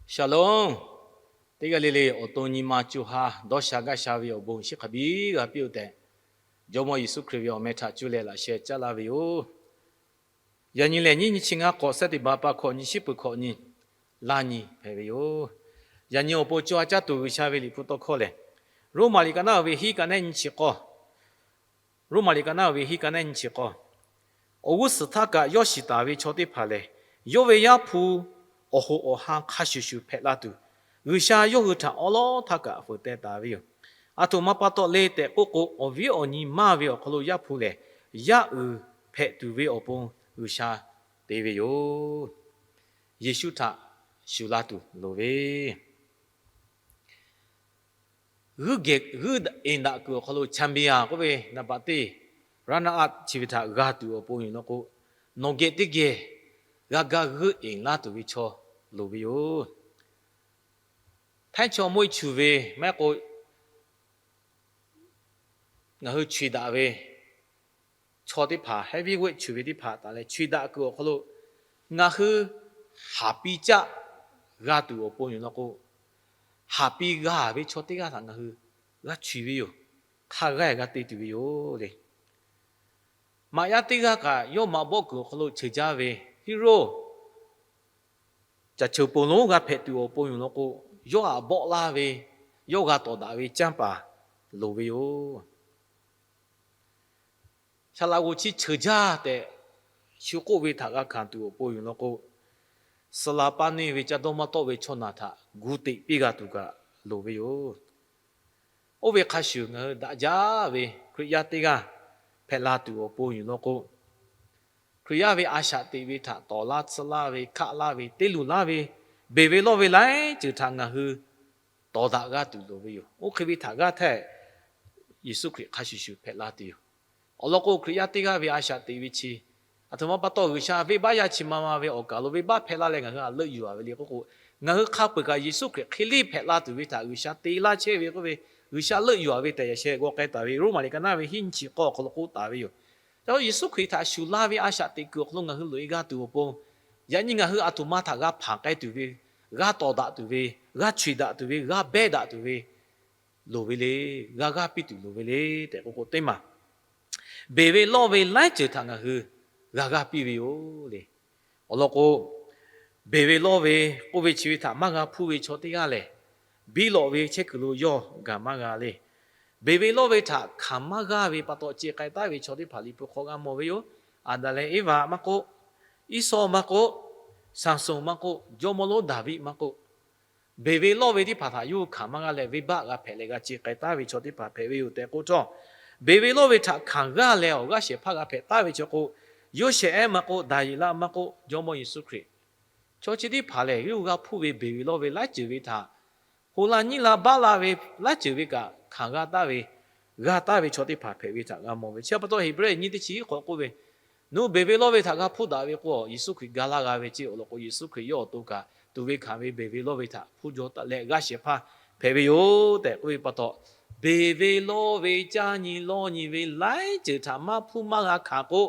Shalom. Teˇ g'aˇ le le awˬ to nyi ma co ha dawˇ sha gaˇ sha ve awˬ bon shiˉ hk'a biˇ g'a piˇ-oˆ tehꞈ, Jawˇmawˇ Yeˍsuˆ Hkriꞈ ve awˬ meh htaꞈ cuˇ leh laꞈ sheh caˉ laˇ ve yoˬ. Yaꞈ nyi lehˬ, nyiˇ nyi chi ngaˇ k'awꞈ September pa hkawꞈ nyi, shiˉ peuˬ hkawꞈ nyi, laˇ nyi hpehꞈ ve yoˬ. Yaꞈ nyi awˬ pon co ha caˇ tuˬ G'uiˬsha ve liꞈ hpu tawˇ hkawˇ lehˬ, Roˉmaꞈ liꞈ ka naˉ ve hiˉ ka nehˉ nyi chi k'awˇ, Roˉmaꞈ liꞈ ka naˉ ve hiˉ ka nehˉ nyi chi k'awˇ, awˬ g'uˇ suhˍ htaˇ kaꞈ yawˇ shiˍ taˍ ve chaw teˇ hpaˍ lehˬ, yawˇ ve Yaˇ hpu awˬ hoꞈ awˬ han hk'a shuˍ shuˍ hpehꞈ la tuˬ, G'uiˬsha yawˇ hui htaꞈ awˉ lawˉ htaˇ kaꞈ fuiˍ teh taˍ ve yoˬ. Aˬ htoꞈ ma pa taw le tehꞈ k'oˆ k'o, awˬ viˉ awˬ nyi maˇ ve awˬ hk'aw lo Yaˇ hpu lehˬ, yaˇ uiˍ hpehꞈ tuˬ ve awˬ pon G'uiˬsha te ve yoˬ. Yeˍsuˆ htaꞈ shuˍ la tuˬ loˍ ve g'uiˇ geh g'uiˇ eˍ daꞈ kuiˬ awˬ hk'aw lo champion k'oˆ ve naˍ baꞈ teˇ, runner up chi ve htaꞈ g'a tuˬ awˬ pon yoˬ law k'o, nawˬ geh teˇ geh g'a ga g'uiˇ eˍ laˇ tuˬ ve chaw loˍ ve yoˬ. Htaiˇ chaw mvuhˇ e chuˬ ve maˇ heˆ k'o, ngaˬ hui chu daꞈ ve chaw teˇ hpaˍ, heavyweight chu ve teˇ hpaˍ taˍ leh chu daꞈ kuiˬ awˬ hk'aw lo ngaˬ hui haˍ piˇ caˆ g'a tuˬ awˬ pon yoˬ law k'o, haˍ piˇ g'a ve chaw teˇ g'aˇ htaꞈ ngaˬ hui g'a chu ve yoˬ. Hk'a g'aˇ g'a te tuˬ ve yoˬ le. Maꞈ yaˇ teˇ g'aˇ kaꞈ yawˇ maꞈ bawˆ kuiˬ awˬ hk'aw lo cheuˬ jaˇ ve hero, caˬ cheuˬ ponˬ lonˉ g'a hpehꞈ tuˬ awˬ pon yoˬ law k'o, yawˇ htaꞈ bawˆ laˇ ve, yawˇ g'a tawˍ daꞈ ve canˇ paˍ loˍ ve yoˬ. Saˍ laꞈ g'oˍ chi cheuˬ jaˇ tehꞈ shu k'oˆ ve htaꞈ g'a hkanˍ tuˬ awˬ pon yoˬ law k'o, suhˍ laˍ paˇ neˇ ve caˇ dawˇ maˇ tawˆ ve chaw naˬ htaꞈ gu teꞈ piˇ g'a tuˬ kaꞈ loˍ ve yoˬ. Oˇ ve hk'a shuˍ ngaˬ hui daꞈ jaˇ ve Hkriꞈ yaˇ teˇ g'aˇ hpehꞈ la tuˬ awˬ pon yoˬ law k'o, Hkriꞈ yaˇ ve a shaꞈ teꞈ ve htaꞈ tawˍ laˇ tsuhˇ laˇ ve, hkaˆ laˇ ve, teˇ luˬ laˇ ve, beˬ ve lawˇ ve laiˉ ceuˬ htaꞈ ngaˬ hui tawˍ daꞈ g'a tuˬ loˍ ve yoˬ. Oˇ hk'e ve htaꞈ g'aˇ htehˇ Yeˍsuˆ Hkriꞈ hk'a shuˍ shuˍ hpehꞈ la tuˬ yoˬ. Awˬ lawn k'o, Hkriꞈ yaˇ teˇ g'aˇ ve a shaꞈ teꞈ ve chi, aˬ htoꞈ ma pa taw G'uiˬsha venˇbaˆ yaˇ chi ma ma ve awˬ kaˬ lo venˇbaˆ hpehˇ laˇ leh ngaˬ hui htaꞈ leuˆ yuˬ a ve le k'oˆ k'o, ngaˬ hui hk'a peu-eˬ kaꞈ Yeˍsuˆ Hkriꞈ hk'e leˇ hpehꞈ la tuˬ ve htaꞈ G'uiˬsha te laˇ chehˇ ve k'oˆ ve, G'uiˬsha leuˆ yuˬ a ve tehꞈ yaꞈ sheh g'aw k'ai taˍ ve Roˉmaꞈ liꞈ ka naˉ ve hiˉ nyi chi k'awˇ awˬ hk'aw lo k'oˆ taˍ ve yoˬ. Chi Yeˍsuˆ Hkriꞈ htaꞈ shuˍ la ve a shaꞈ teꞈ kuiˬ awˬ hk'aw lo ngaˬ hui loꞈ e g'a tuˬ awˬ pon, yaꞈ nyi ngaˬ hui aˬ htoꞈ ma htaꞈ g'a hpanˍ k'ai tuˬ ve, g'a tawˍ daꞈ tuˬ ve, g'a chu daꞈ tuˬ ve, g'a behˇ daꞈ tuˬ ve loˍ ve le, g'a g'aˇ piˇ tuˬ loˍ ve le tehꞈ k'oˆ k'o, teˇ maˬ beˬ ve lawˇ ve laiˉ ceuˬ htaꞈ ngaˬ hui g'a g'aˇ piˇ ve yoˬ le. Awˬ lawn k'o, beˬ ve lawˇ ve k'oˆ ve chi ve htaꞈ maˇ g'a hpuˇ ve chaw teˇ g'aˇ lehˬ, biˇ lawꞈ ve chehˇ kuiˬ lo yawˇ gaˬ maˇ g'a le. Beˬ ve lawˇ ve htaꞈ hkanˍ maˇ g'aˇ ve pa taw ce k'ai taˉ ve chaw teˇ hpaˍ Liꞈ hpu hk'aw g'a mawˬ ve yoˬ. Aˍdanˍ leh Eˇvaꞈ maˇ k'oˆ, Iˉsawˇ maˇ k'oˆ, Saˍsonˍ maˇ k'oˆ, jawˇmawˇ lonˉ Daˍviˆ maˇ k'oˆ, beˬ ve lawˇ ve teˇ hpaˍ htaꞈ yawˇ hui hkanˍ maˇ g'aˇ leh, venˇbaˆ g'a hpehꞈ leh g'a ce k'ai taˉ ve chaw teˇ hpaˍ hpehꞈ ve yoˬ tehꞈ k'oˆ htawˇ, beˬ ve lawˇ ve htaꞈ hkanˍ g'aˇ leh awˬ g'aˇ shehˍ hpaˇ g'a hpehꞈ taˉ ve chaw k'o, Yoˇsehꞈ ehˉ maˇ k'oˆ, Daˍyeˍlaˆ maˇ k'oˆ, jawˇmawˇ Yeˍsuˆ Hkriꞈ, chaw chi teˇ hpaˍ lehˬ, yawˇ hui g'a hpuˇ ve beˬ ve lawˇ ve laiˉ ceuˬ ve htaꞈ, hoꞈ laˇ nyiˉ laˇ baˆ laˇ ve laiˉ ceuˬ ve kaꞈ hkanˍ g'a taˍ ve, g'a taˍ ve chaw teˇ hpaˍ hpehꞈ ve htaꞈ g'a mawˬ ve. Chi pa taw Heˍbrehˇ nyiˇ teˇ chi iˉ hk'awꞈ k'oˆ ve, nawˬ hui beˬ ve lawˇ ve htaꞈ g'a hpuˇ daꞈ ve k'o, Yeˍsuˆ Hkriꞈ ga laˇ g'a ve ceˇ. Awˬ lawn k'o, Yeˍsuˆ Hkriꞈ yawˇ awˬ to kaꞈ tuꞈ ve hkanˍ ve beˬ ve lawˇ ve htaꞈ hpuˇ jaw taˍ leh g'aˇ shehˍ hpaˇ hpehꞈ ve yoˬ tehꞈ k'oˆ ve pa taw, beˬ ve lawˇ ve caˇ nyi lawˇ nyi ve laiˉ ceuˬ htaꞈ maˇ hpuˇ maˇ g'a hkanˍ k'o,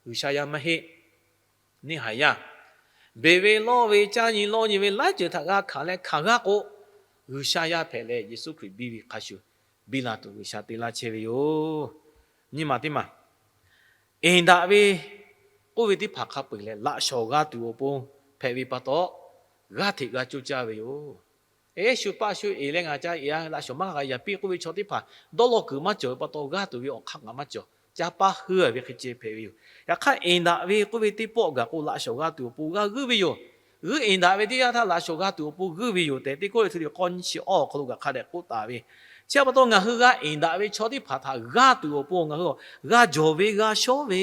G'uiˬsha yaˇ maˇ heˆ. Neˇ haiˬ yaˇ, beˬ ve lawˇ ve caˇ nyi lawˇ nyi ve laiˉ ceuˬ htaꞈ g'a hkanˍ leh hkanˍ g'aˇ k'o, G'uiˬsha yaˇ hpehꞈ leh Yeˍsuˆ Hkriꞈ biˇ ve hk'a shuˍ, biˇ la tuˬ G'uiˬsha te laˇ chehˇ ve yoˬ. Nyi ma teˇ maˬ, eˍ daꞈ ve k'oˆ ve teˇ hpaˍ hk'a peu-eˬ leh laꞈ shawnˍ g'a tuˬ awˬ pon hpehꞈ ve pa taw, g'aˇ hteꞈ g'a coˇ caˇ ve yoˬ. Eˉ, shu paˆ shu eˍ leh ngaˬ ca eˍ a, laꞈ shawnˍ maˇ g'a g'a yaꞈ piˇ k'oˆ ve chaw teˇ hpaˍ dawˇ law kuiˬ maˇ cawˬ ve pa taw, g'aˇ tuˬ ve awˬ hk'aˇ ngaˬ maˇ cawˬ, ca paˇ heuˆ ve hk'e ceh hpehꞈ ve yoˬ. Yaꞈ hk'aˇ, eˍ daꞈ ve k'oˆ ve teˇ pawˆ gaˬ k'o, laꞈ shawnˍ g'a tuˬ awˬ pon g'a g'uiˇ ve yoˬ. G'uiˇ eˍ daꞈ ve teˇ yanˇ htaˇ laꞈ shawnˍ g'a tuˬ awˬ pon g'uiˇ ve yoˬ tehꞈ, Teˇ Kawˇrenˍhtuˆ liꞈ k'awˇ nyiˇ chi awˇ awˬ hk'aw lo gaˬ hk'a dehꞈ k'oˆ taˍ ve. Chi pa taw, ngaˬ hui g'a eˍ daꞈ ve chaw teˇ hpaˍ htaꞈ g'aˇ tuˬ awˬ pon ngaˬ hui g'a jawˬ ve, g'a shawˉ ve,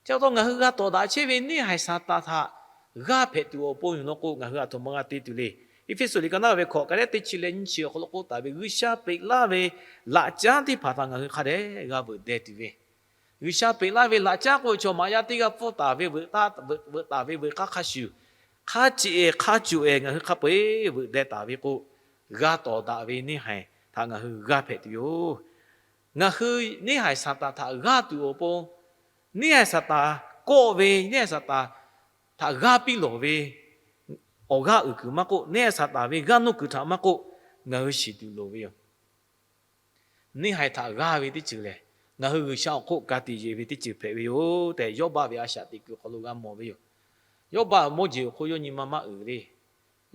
chi pa taw ngaˬ hui g'a tawˍ daꞈ chehˇ ve neˇ haiˬ Saˍtanˍ htaꞈ g'aˇ hpehꞈ tuˬ awˬ pon yoˬ law k'o, ngaˬ hui aˬ htoꞈ ma g'a te tuˬ le. Eˇfeˇsuꞈ liꞈ ka naˉ ve hkawꞈ ka lehˉ teˇ chi leh nyiˇ chi awˬ hk'aw lo k'oˆ taˍ ve, G'uiˬsha peꞈ laˇ ve laꞈ caˉ teˇ hpaˍ htaꞈ ngaˬ hui hk'a dehꞈ g'a veuꞈ deh tuˬ ve, G'uiˬsha peꞈ laˇ ve laꞈ caˉ k'oˆ ve chaw maꞈ yaˇ teˇ g'aˇ pfuhˇ taˍ ve, veuꞈ taˍ ve veuꞈ k'aˇ hk'a shuˍ, hk'a ceꞈ ehˍ hk'a coˬ ehˍ ngaˬ hui hk'a peu-eˬ veuꞈ deh taˍ ve k'o, g'a tawˍ daꞈ ve neˇ haiˬ htaꞈ ngaˬ hui g'a hpehꞈ tuˬ yoˬ. Ngaˬ hui neˇ haiˬ Saˍtanˍ htaꞈ g'aˇ tuˬ awˬ pon, neˇ haiˬ Saˍtanˍ kawˆ ve, neˇ haiˬ Saˍtanˍ htaꞈ g'aˇ piˇ lawˬ ve, awˬ g'aˇ uiˍ kuiˬ maˇ k'oˆ, neˇ haiˬ Saˍtanˍ ve g'aˇ nuˇ kuiˬ htaꞈ maˇ k'oˆ, ngaˬ hui shiˍ tuˬ loˍ ve yoˬ. Neˇ haiˬ htaꞈ g'aˇ ve teˇ ceuˬ lehˬ, ngaˬ hui G'uiˬsha awˬ hk'oˆ ka tiꞈ yeˬ ve teˇ ceuˬ hpehꞈ ve yoˬ tehꞈ, Yawˇbaˆ ve a shaꞈ teꞈ kuiˬ awˬ hk'aw lo g'a mawˬ ve yoˬ. Yawˇbaˆ mawˇ jeˬ awˬ hk'oˆ yawˇ nyi ma maˇ uiˍ le.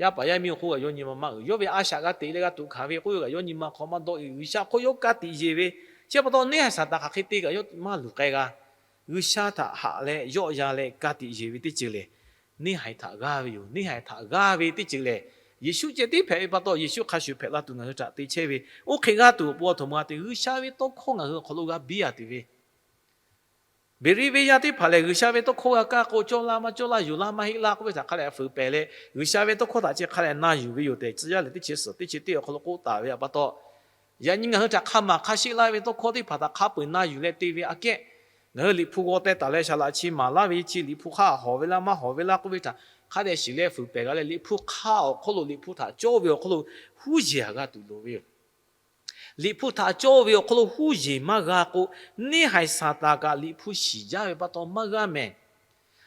Yaˇ paˍ yaˇ miˇ awˬ hk'oˆ kaꞈ yawˇ nyi ma maˇ uiˍ. Yawˇ ve a shaꞈ g'a teꞈ leh g'a tuꞈ hkanˍ ve k'oˆ ve kaꞈ yawˇ nyi ma hk'aw maˇ dawˆ e. G'uiˬsha hk'oˆ yawˇ ka tiꞈ yeˬ ve. Chi pa taw neˇ haiˬ Saˍtanˍ hk'aˬ hk'e te kaꞈ yawˇ maˇ luˬ k'ai g'a. G'uiˬsha htaꞈ haꞈ leh yawˆ yan leh ka tiꞈ yeˬ ve teˇ ceuˬ lehˬ, neˇ haiˬ htaꞈ g'aˇ ve yoˬ. Neˇ haiˬ htaꞈ g'aˇ ve teˇ ceuˬ lehˬ, Yeˍsuˆ ceh tiˉ hpehꞈ ve pa taw, Yeˍsuˆ hk'a shuˍ hpehꞈ la tuˬ ngaˬ hui htaꞈ te chehˇ ve. Oˇ hk'e g'aˇ tuˬ awˬ pon a htoꞈ ma te G'uiˬsha ve tawˇ hkawˇ ngaˬ hui awˬ hk'aw lo g'a biˇ a tuˬ ve Beˍriˆ venˇ yaˇ teˇ hpaˍ lehˬ, G'uiˬsha ve tawˇ hkawˇ g'a kaˇ k'o, cawˇ laˇ maˇ cawˇ laˇ, yuˬ laˇ maˇ heˆ laˇ k'oˆ ve htaꞈ hk'a dehꞈ fuiˍ pehˍ leh, G'uiˬsha ve tawˇ hkawˇ htaꞈ chi hk'a dehꞈ na yuˬ ve yoˬ tehꞈ, Tcuh yaˇ lehˬ teˇ chi suhˍ teˇ chi teˇ awˬ hk'aw lo k'oˆ taˍ ve pa taw, yaꞈ nyi ngaˬ hui htaꞈ hk'a maˍ hk'a sheˆ laˇ ve tawˇ hkawˇ teˇ hpaˍ htaꞈ hk'a peu eˬ na yuˬ leh te ve aꞈ kehˉ, ngaˬ hui Liꞈ hpu g'aw teh taˍ leh saˍ laꞈ chi maˍ laˇ ve chi, Liꞈ hpu hk'aˇ hawˍ ve laˇ maˇ hawˍ ve laˇ k'oˆ ve htaꞈ hk'a dehꞈ shiˍ leh fuiˍ pehˍ g'a leh, Liꞈ hpu hk'aˇ awˬ hk'aw lo, Liꞈ hpu htaꞈ cawˇ ve awˬ hk'aw lo huˉ yeˬ g'a tuˬ loˍ ve yoˬ. Liꞈ hpu htaꞈ cawˇ ve awˬ hk'aw lo huˉ yeˬ maˇ g'a k'o, neˇ haiˬ Saˍtanˍ kaꞈ Liꞈ hpu shiˍ jaˇ ve pa taw maˇ g'aˇ mehˍ.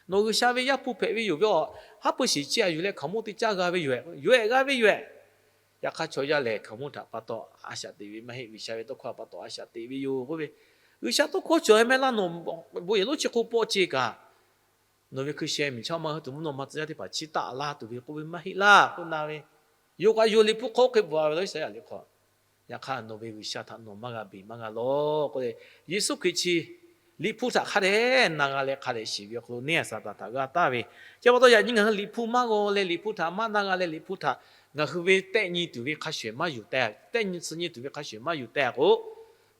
Nawˬ G'uiˬsha ve Yaˇ hpu hpehꞈ ve yoˬ ve awˬ, haˉ pui shiˍ chi a yuˬ leh hkaoˍmonˇ te caˇ g'a ve yoˬ, yoˬ ehˍ g'a ve yoˬ ehˍ. Yaꞈ hk'aˇ chaw yaˇ lehˬ hkaoˍmonˇ htaꞈ pa taw a shaꞈ teꞈ ve maˇ heˆ, G'uiˬsha ve tawˇ hkawˇ pa taw a shaꞈ teꞈ ve yoˬ k'oˆ ve. G'uiˬsha tawˇ hkawˇ cawˬ e mehˆ laˇ, nawˬ bon yehˬ lonˉ chi hk'oˆ pawˆ ce kaꞈ, nawˬ ve hkui sheh miˬ chaˇ ma hui tuˬ mvuhˇ naw ma tcuh yaˇ teˇ hpaˍ chi taˆ laˇ tuˬ ve k'oˆ ve maˇ heˆ laˇ k'oˆ na ve. Yoˬ kaꞈ yoˬ, Liꞈ hpu hk'aw oˇ hk'e bvuhꞈ a ve laˇ Iˉsaˍyaˆ liꞈ hk'aw. Yaꞈ hk'aˇ nawˬ ve G'uiˬsha htaꞈ nawˬ maˇ g'a beˬ maˇ g'a lawˬ k'oˆ leh, Yeˍsuˆ Hkriꞈ chi Liꞈ hpu htaꞈ hk'a dehꞈ na g'a leh hk'a dehꞈ shiˍ ve awˬ hk'aw lo neˇ haiˬ Saˍtanˍ htaꞈ g'a taˍ ve. Chi pa taw yaꞈ nyi ngaˬ hui Liꞈ hpu maˇ g'aw leh, Liꞈ hpu htaꞈ maˇ na g'a leh, Liꞈ hpu htaꞈ ngaˬ hui ve tehˆ nyi tuˬ ve hk'a shuˍ maˇ yuˬ tehꞈ, tehˆ nyi tsuh nyi tuˬ ve hk'a shuˍ maˇ yuˬ tehꞈ k'o,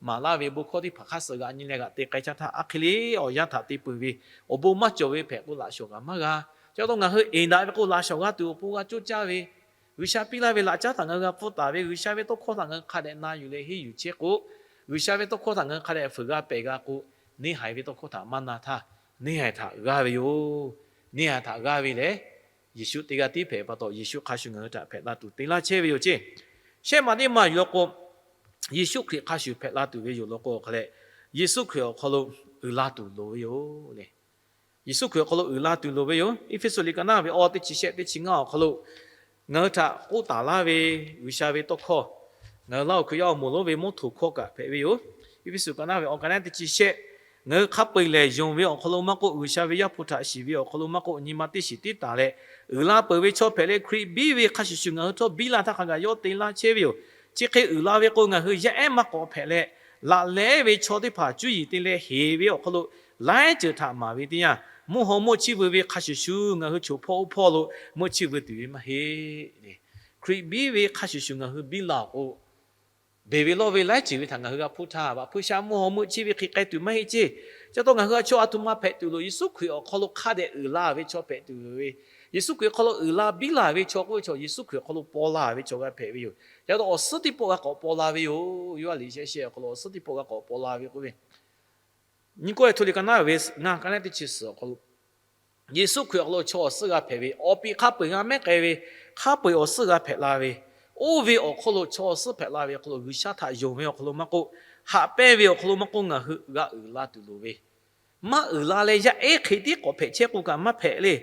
maˍ laˇ ve bon hkawˇ teˇ hpaˍ hk'a suh g'aꞈ nyi leh g'aꞈ te k'ai caˇ htaˇ, aˉ hk'e le awˬ yanˇ htaꞈ te peuˬ ve awˬ bon maˇ cawˬ ve hpehꞈ k'o laꞈ shawˍ kaꞈ maˇ g'a. Chi pa taw ngaˬ hui eˬ daꞈ ve k'o laꞈ shawˍ g'a tuˬ awˬ pon g'a coˇ caˇ ve, G'uiˬsha piˇ laˇ ve laꞈ caˉ htaꞈ ngaˬ hui g'a pfuhˇ taˍ ve, G'uiˬsha ve tawˇ hkawˇ htaꞈ ngaˬ hui hk'a dehꞈ na yuˬ leh henˇ yuˬ chehˇ k'o, G'uiˬsha ve tawˇ hkawˇ htaꞈ ngaˬ hui hk'a dehꞈ fuiˍ g'a pehˬ g'a k'o, neˇ haiˬ ve tawˇ hkawˇ htaꞈ maˇ na htaˇ, neˇ haiˬ htaꞈ g'aˇ ve yoˬ. Neˇ haiˬ htaꞈ g'aˇ ve lehˬ, Yeˍsuˆ teˇ g'aˇ tiˉ hpehꞈ pa taw, Yeˍsuˆ hk'a shuˍ ngaˬ hui htaꞈ hpehꞈ la tuˬ te laˇ chehˇ ve yoˬ ceˇ. Shehˆ maˬ teˇ maˬ yuˬ law k'o, Yeˍsuˆ Hkriꞈ hk'a shuˍ hpehꞈ la tuˬ ve yoˬ law k'o hk'a leh, Yeˍsuˆ Hkriꞈ awˬ hk'aw lo uiˍ la tuˬ loˍ ve yoˬ le. Yeˍsuˆ Hkriꞈ awˬ hk'aw lo uiˍ la tuˬ loˍ ve yoˬ. Eˇfeˇsuꞈ liꞈ ka naˇ ve awˬ teˇ chi shehˆ teˇ chi ngaˇ awˬ hk'aw lo ngaˬ hui htaꞈ k'oˆ taˍ laˇ ve G'uiˬsha ve tawˇ hkawˇ, ngaˬ hui Laˇ huˍ Hkriꞈ yaˇ awˬ moˍ lonˉ ve mawˇ htoꞈ hkawˇ kaꞈ hpehꞈ ve yoˬ. Eˇfeˇsuꞈ ka naˇ ve awˬ ka naˇ teˇ chi shehˆ, ngaˬ hui hk'a peu eˬ lehˬ, yonˍ ve awˬ hk'aw lo maˇ k'oˆ, G'uiˬsha ve Yaˇ hpu htaꞈ shiˍ ve awˬ hk'aw lo maˇ k'oˆ, nyi ma teˇ shiˍ tiˉ taˍ leh, uiˍ la peuˬ ve chaw hpehꞈ leh, Hkriꞈ biˇ ve hk'a shuˍ shuˍ ngaˬ hui htawˇ biˇ la htaˇ hk'a gaˬ yawˇ te laˇ chehˇ ve yoˬ. Chi hk'e uiˍ la ve k'o, ngaˬ hui yaˇ ehˉ maˇ k'awꞈ hpehꞈ leh, laꞈ lehˉ ve chaw teˇ hpaˍ cuˇ yiˍ te leh heˍ ve awˬ hk'aw lo laiˉ ceuˬ htaꞈ maˍ ve teˇ yanˇ, mvuhˇ haw meuˆ chiˇ veu ve hk'a shuˍ shuˍ ngaˬ hui choˬ hpawˇ oˇ hpawˇ lo meuˆ chiˇ veu tuˬ ve maˇ heˆ. Hkriꞈ biˇ ve hk'a shuˍ shuˍ ngaˬ hui biˇ la awˬ k'o, beˬ ve lawˇ ve laiˉ ceuˬ ve htaꞈ ngaˬ hui g'a hpuˇ htaˇ, vaꞈ hpu sha mvuhˇ haw meuˆ chiˇ ve hk'e k'ai tuˬ maˇ heˆ ceˇ. Chi pa taw ngaˬ hui a chaw a htoꞈ ma hpehꞈ tuˬ loˬ, Yeˍsuˆ Hkriꞈ awˬ hk'aw lo hk'a dehꞈ uiˍ la ve chaw hpehꞈ tuˬ ve, Yeˍsuˆ Hkriꞈ awˬ hk'aw lo uiˍ la biˇ la ve chaw k'oˆ ve chaw, Yeˍsuˆ Hkriꞈ awˬ hk'aw lo paw la ve chaw g'a hpehꞈ ve yoˬ. Chi pa taw awˬ suhˉ teˇ pawˆ g'a k'awꞈ paw la ve yoˬ. Yoˇhanˬ liꞈ shehˆ shehˆ awˬ hk'aw lo awˬ suhˉ teˇ pawˆ g'a k'awꞈ paw la ve k'oˆ ve, nyi kawˇ e hto liꞈ ka naˇ ve ngaˇ ka naˇ teˇ chi suhˍ awˬ hk'aw lo, Yeˍsuˆ Hkriꞈ awˬ hk'aw lo chaw awˬ suhˉ g'a hpehꞈ ve, awˬ piˍ hk'a peu eˬ g'a mehˉ k'ai ve, hk'a peu eˬ awˬ suhˉ g'a hpehꞈ la ve, oˇ ve awˬ hk'aw lo chaw awˬ suhˉ hpehꞈ la ve awˬ hk'aw lo G'uiˬsha htaꞈ yonˍ ve awˬ hk'aw lo maˇ k'oˆ, haꞈ pehnˇ ve awˬ hk'aw lo maˇ k'oˆ, ngaˬ hui g'a uiˍ la tuˬ loˍ ve, maˇ uiˍ la leh yaˇ ehˉ hk'e tiˉ k'awꞈ hpehꞈ chehˇ k'o kaꞈ maˇ hpehꞈ le.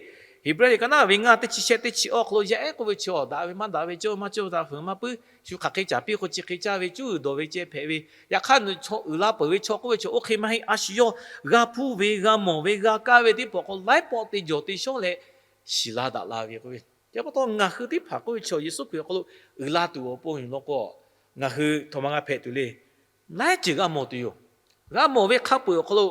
Heˍbrehˇ liꞈ ka naˇ ve ngaˇ teˇ chi shehˆ teˇ chi awˬ hk'aw lo yaˇ ehˉ k'oˆ ve chaw daꞈ ve maˇ daꞈ ve cawˇ maˇ cawˇ ve htaꞈ fuiˍ maˇ puiˉ, shu hk'aˬ hk'e caˍ piˇ k'o chi hk'e caˇ ve, cuˇ uiˍ dawˬ ve ceh hpehꞈ ve. Yaꞈ hk'aˇ nawˬ chaw uiˍ la peuˬ ve chaw k'oˆ ve chaw oˇ hk'e maˇ heˆ. A shu yawˇ g'a hpuˇ ve, g'a mawˬ ve, g'a kaˇ ve teˇ pawˆ k'o laiˉ pawˆ te jawˬ te shawˉ leh shiˍ la daꞈ la ve k'oˆ ve. Chi pa taw ngaˬ hui teˇ hpaˍ k'oˆ ve chaw Yeˍsuˆ Hkriꞈ awˬ hk'aw lo uiˍ la tuˬ awˬ pon yoˬ law k'o, ngaˬ hui htawꞈ ma g'a hpehꞈ tuˬ le. Laiˉ ceuˬ g'a mawˬ tuˬ yoˬ. G'a mawˬ ve hk'a peu eˬ awˬ hk'aw lo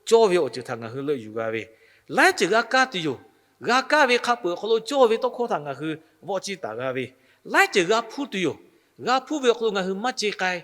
cawˇ ve awˬ ceuˬ htaꞈ ngaˬ hui leuˆ yuˬ g'a ve, laiˉ ceuˬ g'a kaˇ tuˬ yoˬ. G'a kaˇ ve hk'a peu eˬ awˬ hk'aw lo cawˇ ve tawˇ hkawˇ htaꞈ ngaˬ hui vawˆ ciˇ taˍ g'a ve, laiˉ ceuˬ g'a hpuˇ tuˬ yoˬ. G'a hpuˇ ve awˬ hk'aw lo ngaˬ hui maˇ ce k'ai.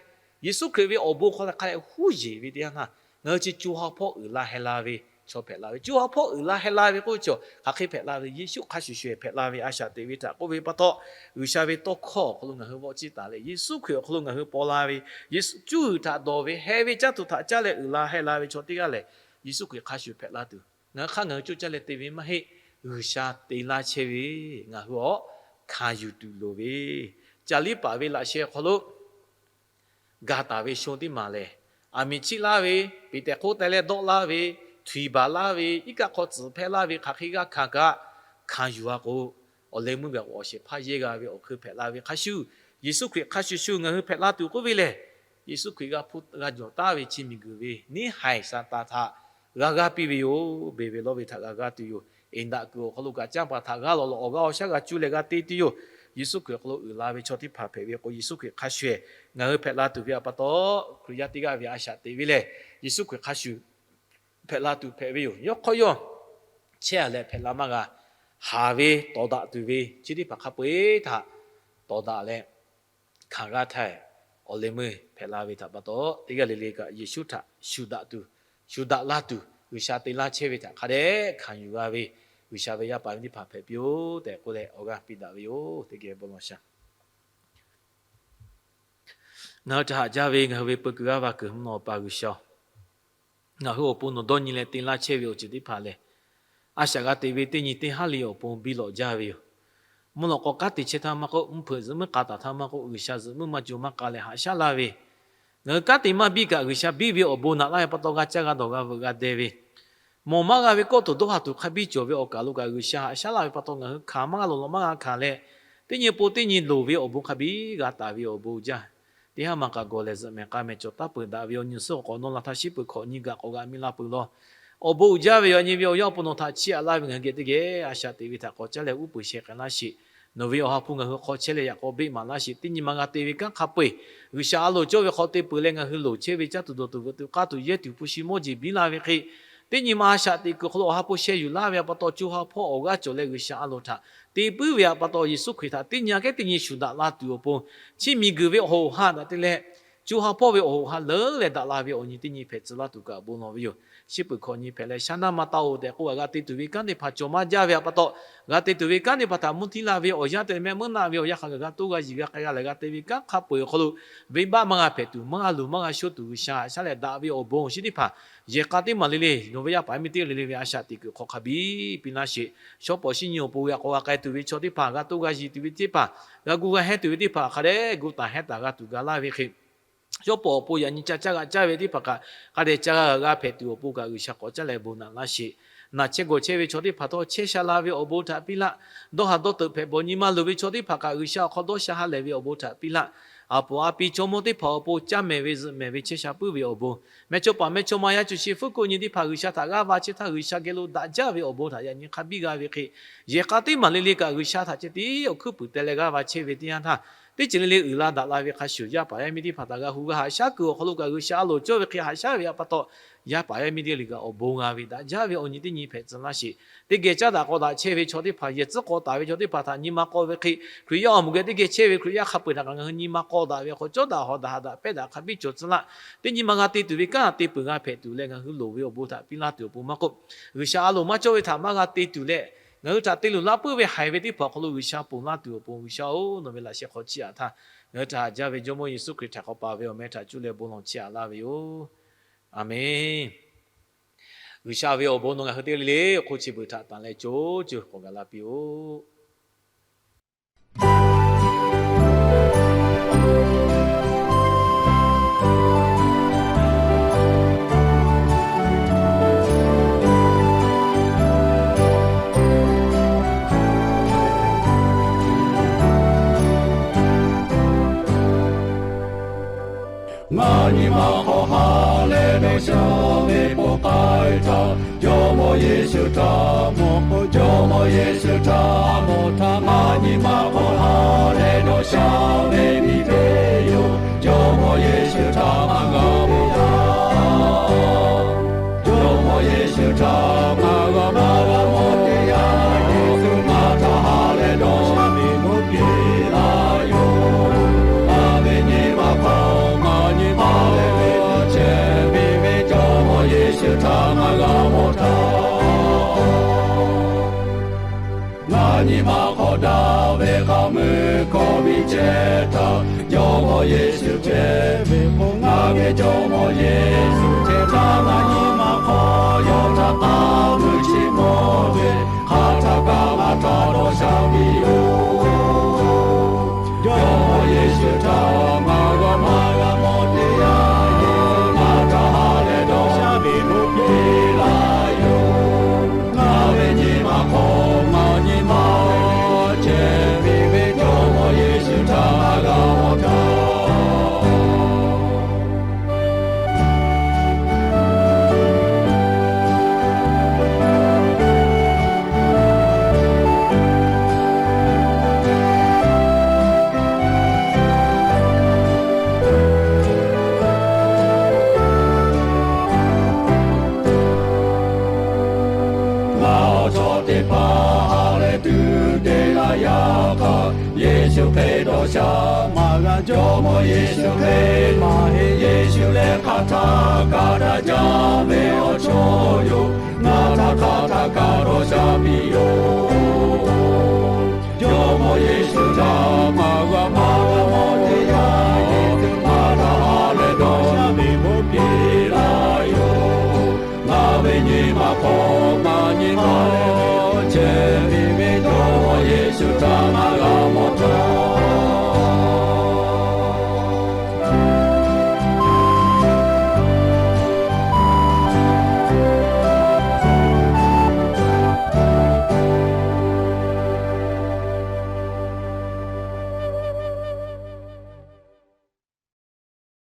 Yeˍsuˆ Hkriꞈ ve awˬ bon hk'aw hk'a leh huˉ yeˬ ve teˇ yanˇ htaˇ, ngaˬ hui chi co ha hpawˇ uiˍ la heh la ve chaw hpehꞈ la ve, co ha hpawˇ uiˍ la heh la ve k'oˆ ve chaw hk'aˬ hk'e hpehꞈ la ve, Yeˍsuˆ hk'a shuˍ shuˍ hpehꞈ la ve, a shaꞈ teꞈ ve htaꞈ k'oˆ ve pa taw, G'uiˬsha ve tawˇ hkawˇ awˬ hk'aw lo ngaˬ hui vawˆ ciˇ taˍ leh, Yeˍsuˆ Hkriꞈ awˬ hk'aw lo ngaˬ hui paw la ve, Yeˍsuˆ cuˇ uiˍ htaꞈ dawˬ ve, heh ve caˇ tuˬ htaꞈ caˇ leh uiˍ la heh la ve chaw teˇ g'aˇ lehˬ, Yeˍsuˆ Hkriꞈ hk'a shuˍ hpehꞈ la tuˬ, ngaˬ hui hk'aˇ ngaˬ hui coˇ caˇ leh te ve maˇ heˆ. G'uiˬsha te laˇ chehˇ ve, ngaˬ hui awˬ hkanˍ yuˬ tuˬ loˍ ve, caˬ liˇ paˍ ve laꞈ sheh awˬ hk'aw lo gaˬ taˍ ve sho teˇ maˬ lehˬ, aˬ miˍ chiˆ laˇ ve, peˍtehˍ hk'oˆ teh leh dawˆ laˇ ve, htuiˍ baˬ laˇ ve, iˉ kaˆ hk'aw tcuhˍ hpehˇ laˇ ve, hk'aˬ hk'e g'a hkanˍ kaꞈ hkanˍ yuˬ a k'o, awˬ leh meuˇ gaˬ k'o awˬ shehˍ hpaˇ yehˇ g'a ve awˬ hk'eun hpehꞈ la ve hk'a shuˍ, Yeˍsuˆ Hkriꞈ hk'a shuˍ shuˍ ngaˬ hui hpehꞈ la tuˬ k'oˆ ve lehˬ, Yeˍsuˆ Hkriꞈ g'a hpu g'a jawˬ taˍ ve chi miˬguiˬ ve neˇ haiˬ Saˍtanˍ htaꞈ g'a g'aˇ piˇ ve yoˬ. Beˬ ve lawˇ ve htaꞈ g'a g'aˇ tuˬ yoˬ. Eˍ daꞈ kuiˬ awˬ hk'aw lo kaꞈ canˇ paˍ htaꞈ g'aˇ lawꞈ lawꞈ awˬ g'aˇ awˬ shaˉ g'a cuˇ leh g'a te tuˬ yoˬ. Yeˍsuˆ Hkriꞈ awˬ hk'aw lo uiˍ la ve chaw teˇ hpaˍ hpehꞈ ve k'o, Yeˍsuˆ Hkriꞈ hk'a shuˍ ngaˬ hui hpehꞈ la tuˬ ve awˬ pa taw, Hkriꞈ yaˇ teˇ g'aˇ ve a shaꞈ teꞈ ve lehˬ, Yeˍsuˆ Hkriꞈ hk'a shuˍ hpehꞈ la tuˬ hpehꞈ ve yoˬ. Yawˇ hk'aw yawˇ chehˇ a leh hpehꞈ la maˇ g'a. Haˍ ve tawˍ daꞈ tuˬ ve chi teˇ hpaˍ hk'a peu-eˬ htaꞈ tawˍ daꞈ leh hkanˍ g'a htaˇ, awˬ leh meuˇ hpehꞈ la ve htaꞈ pa taw, teˇ g'aˇ le le kaꞈ Yeˍsuˆ htaꞈ shuˍ daꞈ tuˬ, shuˍ daꞈ laˇ tuˬ, G'uiˬsha te laˇ chehˇ ve htaꞈ hk'a dehꞈ hkanˍ yuˬ g'a ve G'uiˬsha ve yaˇ paˍ ve teˇ hpaˍ hpehꞈ piˇ-oˆ tehꞈ k'oˆ leh awˬ g'aˇ piˇ daꞈ ve yoˬ. Teˇ geh bon lawˬ shaˍ. Ngaˬ hui htaꞈ haꞈ jaˇ ve ngaˬ hui ve peu kuiˬ g'aˇ va kuiˬ mvuhˇ naw pa G'uiˬsha-oˬ, ngaˬ hui awˬ pon nawˬ dawˇ nyi leh te laˇ chehˇ ve awˬ ceuˬ teˇ hpaˍ lehˬ, a shaꞈ g'a te ve teˇ nyi teˇ haˉ le awˬ pon biˇ lawꞈ jaˇ ve yoˬ. Mvuhˇ lawꞈ k'aw kanˉ te chehˇ htaˇ maˇ k'oˆ, mvuhˇ hpeuꞈ zuhꞈ muiˉ k'a taˍ htaˇ maˇ k'oˆ, G'uiˬsha zuhꞈ muiˉ maˇ co maˇ k'a leh haꞈ shaˉ laˇ ve, ngaˬ hui kanˉ te maˇ biˇ kaꞈ G'uiˬsha biˇ ve awˬ bon naꞈ laˇ ve pa taw g'a caˇ g'a dawˬ g'a veuꞈ g'a deh ve, mawˬ maˇ g'a ve kawˆ tuˬ dawˇ ha tuˬ hk'a biˇ cawˬ ve awˬ kaˬ lo kaꞈ G'uiˬsha haꞈ shaˉ laˇ ve pa taw ngaˬ hui hkanˍ maˇ g'a lawˬ lawꞈ maˇ g'a hkanˍ leh, teˇ nyi pon teˇ nyi loˍ ve awˬ bon hk'a biˇ g'a taˍ ve awˬ bon jaˇ. Teˇ haˉ ma kaꞈ gawˬ lehˬ zuhꞈ mehˍ k'a mehˍ cawˬ taˉ peuˬ daꞈ ve awˬ nyi suhˉ awˬ k'awꞈ nawˇ la htaˇ shiˉ peuˬ hkawꞈ nyi gaꞈ k'awꞈ g'a miˇ la peuˬ law. Awˬ bon uiˍ jaˇ ve awˬ nyi ve awˬ yanˇ awˬ pon nawˬ htaꞈ chiˇ aꞈ laˇ ve ngaˬ hui geh teˇ geh a shaꞈ teꞈ ve htaꞈ k'awꞈ caˉ leh uˉ peunˍ sheh k'ai laˇ sheˍ. Nawˬ ve awˬ ha hpu ngaˬ hui hk'aw chehˇ leh yaꞈ k'aw beˆ maˍ laˇ sheˍ. Teˇ nyi ma g'a te ve kanˉ hk'a peu-eˬ G'uiˬsha a loˍ cawˇ ve hk'aw te peuˬ leh ngaˬ hui loˍ chehˇ ve caˇ tuˬ dawˬ tuˬ veuꞈ tuˬ k'aˇ tuˬ yehˇ tuˬ hpu shi mawˇ jeˬ biˇ la ve hk'e, teˇ nyi ma a shaꞈ teꞈ kuiˬ hk'aw lo awˬ ha hpu sheh yuˬ laˇ ve awˬ pa taw co ha hpawˇ awˬ g'aˇ cawˬ leh G'uiˬsha a loˍ htaꞈ te puiˉ ve awˬ pa taw Yeˍsuˆ Hkriꞈ htaꞈ teˇ nyi aꞈ kehˉ teˇ nyi shuˍ daꞈ la tuˬ awˬ pon, chi miˬguiˬ ve awˬ hoꞈ ha daꞈ te leh, co ha hpawˇ ve awˬ hoꞈ ha leuˉ leh daꞈ la ve awˬ nyi teˇ nyi hpehꞈ tcuh laˇ tuˬ kaꞈ bon lawˬ ve yoˬ. Shiˉ peuˬ hkawꞈ nyi hpehꞈ leh shaˉ naˇ maˇ taˇ-oˬ tehꞈ k'oˆ, g'a te tuˬ ve kanˉ teˇ hpaˍ cawˬ maˇ jaˇ ve awˬ pa taw, g'a te tuˬ ve kanˉ teˇ hpaˍ htaꞈ mvuhˇ htiˇ la ve awˬ yanˇ te leh mehˆ meuˉ naˆ ve awˬ yanˇ hk'a gaˬ g'a toˇ g'a yiˬ g'a k'ai g'a lehˬ g'a te ve kanˉ hk'a peu-eˬ awˬ hk'aw lo, venˇbaˆ maˇ g'a hpehꞈ tuˬ, maˇ g'a luˬ maˇ g'a shoˉ tuˬ G'uiˬsha haꞈ shaˉ leh daꞈ ve awˬ bon awˬ shinˉ teˇ hpaˍ yehˬ k'a teˇ maˬ le le nawˬ ve yaˇ paˍ yaˇ miˇ teˇ g'aˇ le le ve a shaꞈ teꞈ kuiˬ hk'aw hk'a biˇ piˇ laˇ sheˍ. Shawˉ pawˍ shinˉ nyi awˬ pon g'a k'awꞈ g'a k'ai tuˬ ve chaw teˇ hpaˍ, g'a toˇ g'a yiˬ tuˬ ve teˇ hpaˍ, g'a gu g'a hehnˇ tuˬ ve teˇ hpaˍ hk'a dehꞈ gu taˍ hehnˇ taˍ g'a tuˬ ga laˇ ve hk'e, shawˉ pawˍ awˬ pon yaꞈ nyi ca caˇ g'a caˇ ve teˇ hpaˍ kaꞈ hk'a dehꞈ ca g'a g'a hpehꞈ tuˬ awˬ pon kaꞈ G'uiˬsha k'awꞈ caˉ leh bon naꞈ laˇ sheˍ. Naˬ chehˇ gawˬ chehˇ ve chaw teˇ hpaˍ htawˇ chehˇ sha la ve awˬ bon htaꞈ piˇ laˇ. Dawˇ haˍ dawˇ teuꞈ hpehꞈ bawˬ nyi ma luˬ ve chaw teˇ hpaˍ kaꞈ G'uiˬsha awˬ hk'aw dawˇ sha ha lehˬ ve awˬ bon htaꞈ piˇ laˇ. A poˍ a pi chaw mawˇ teˇ hpaˍ awˬ pon caˇ mehˍ ve zuhꞈ mehˍ ve chehˇ sha puiˉ ve awˬ bon, mehˇchawˇ paˍ mehˇchawˇma yaˇ co shi fuˉ ko nyi teˇ hpaˍ G'uiˬsha htaꞈ g'aˇ va chehˇ htaˇ G'uiˬsha geh lo daꞈ jaˇ ve awˬ bon htaꞈ yaꞈ nyi hk'a biˇ g'a ve hk'e, yehˬ k'a teˇ maˬ le le kaꞈ G'uiˬsha htaꞈ ceh tiˉ awˬ hkuiˉ puiˍ teh leh g'aˇ va chehˇ ve teˇ yanˇ htaˇ, teˇ ceuˬ le le uiˍ la daꞈ la ve hk'a shuˍ, yaˇ paˍ yaˇ miˇ teˇ hpaˍ htaꞈ g'a hu g'a haꞈ shaˉ kuiˬ awˬ hk'aw lo kaꞈ G'uiˬsha a loˍ cawˇ ve hk'e haꞈ shaˉ ve awˬ pa taw, yaˇ paˍ yaˇ miˇ teˇ g'aˇ le kaꞈ awˬ bon g'a ve daꞈ jaˇ ve awˬ nyi teˇ nyi hpehꞈ tcuh laˇ sheˍ. Teˇ geh caˉ daꞈ k'aw daꞈ chehˇ ve chaw teˇ hpaˍ, yehˬ tcuhˉ k'aw taˍ ve chaw teˇ hpaˍ htaꞈ nyi ma k'aw ve hk'e, Hkriꞈ yaˇ awˬ moˍ geh teˇ geh chehˇ ve Hkriꞈ yaˇ hk'a peu-eˬ htaꞈ kaꞈ ngaˬ hui nyi ma k'aw daꞈ ve awˬ hk'aw cawˇ daꞈ hawˍ daꞈ haꞈ daꞈ pehˇ daꞈ hk'a biˇ cawˬ tcuh laˇ. Teˇ nyi ma g'a te tuˬ ve kanˉ te peuˬ g'a hpehꞈ tuˬ leh ngaˬ hui loˍ ve awˬ bon htaꞈ piˇ laˇ tuˬ awˬ pon maˇ k'oˆ, G'uiˬsha a loˍ maˇ cawˇ ve htaꞈ maˇ g'a te tuˬ leh, ngaˬ hui htaꞈ te luˬ laˇ puiˉ ve haiˬ ve teˇ hpaˍ awˬ hk'aw lo G'uiˬsha ponˬ laˇ tuˬ awˬ pon G'uiˬsha-oˬ, nawˬ ve laꞈ sheh hk'aw chiˇ aꞈ htaˇ, ngaˬ hui htaꞈ haꞈ jaˇ ve Jawˇmawˇ Yeˍsuˆ Hkriꞈ htaꞈ k'awꞈ paˍ ve awˬ meh htaꞈ cuˇ leh bon lawˬ chiˇ aꞈ laˇ ve yoˬ. A menˬ. G'uiˬsha ve awˬ bon nawˬ ngaˬ hui teˇ g'aˇ le le awˬ hk'oˆ chi beuꞈ htaꞈ tanˬ leh co co k'awꞈ gaˬ la piˇ-oˆ. Ngaˬ nyi ma hk'aw ha leh nawˬ shaˉ ve bon k'ai htaˇ, Jawˇmawˇ Yeˍsuˆ htaꞈ mawˬ k'o, Jawˇmawˇ Yeˍsuˆ htaꞈ mawˬ htaˇ, ngaˬ nyi ma hk'aw ha leh nawˬ shaˉ ve miˬ teˇ yoˬ. Jawˇmawˇ Yeˍsuˆ htaꞈ ngaˬ g'a mawˬ htaˇ, Jawˇmawˇ Yeˍsuˆ htaꞈ ngaˬ g'a mawˬ teˇ yanˇ, Yeˍsuˆ ngaˬ htaꞈ ha leh dawˇ shaˉ ve mawˇ piˇ laˇ yoˬ. Ngaˬ ve nyi ma hk'aw ngaˬ nyi ma leh ve chehˇ ve ve Jawˇmawˇ Yeˍsuˆ htaꞈ ngaˬ g'a mawˬ htaˇ, ngaˬ nyi ma hk'aw daꞈ ve k'aˇ mui hkawˇ miˬ chehˇ htaˇ, Jawˇmawˇ Yeˍsuˆ chehˇ ve k'o, ngaˬ ve Jawˇmawˇ Yeˍsuˆ chehˇ htaˇ, ngaˬ nyi ma hk'aw yawˇ htaꞈ k'aˇ mui chi mawˇ ve hk'aˬ htaˇ kaꞈ maˇ htaꞈ dawˇ shaˉ piˇ yoˬ. Jawˇmawˇ Yeˍsuˆ htaꞈ ngaˬ g'a maˇ g'a mawˬ teˇ yanˇ, Yeˍsuˆ ngaˬ htaꞈ ha leh dawˇ shaˉ ve mawˇ piˇ laˇ yoˬ. Ngaˬ ve nyi ma hk'aw ngaˬ nyi ma leh teˇ hpaˍ ha lehˬ tuˬ te laˇ yaˇ hk'aˇ, Yeˍsuˆ Hkriꞈ dawˇ sha maˇ g'a. Jawˇmawˇ Yeˍsuˆ Hkriꞈ maˇ heˆ. Yeˍsuˆ lehˬ hk'aˬ htaˇ kaꞈ daꞈ jaˇ ve awˬ chawˇ yoˬ. Ngaˬ htaꞈ hk'aˬ htaˇ kaꞈ dawˇ sha piˇ yoˬ.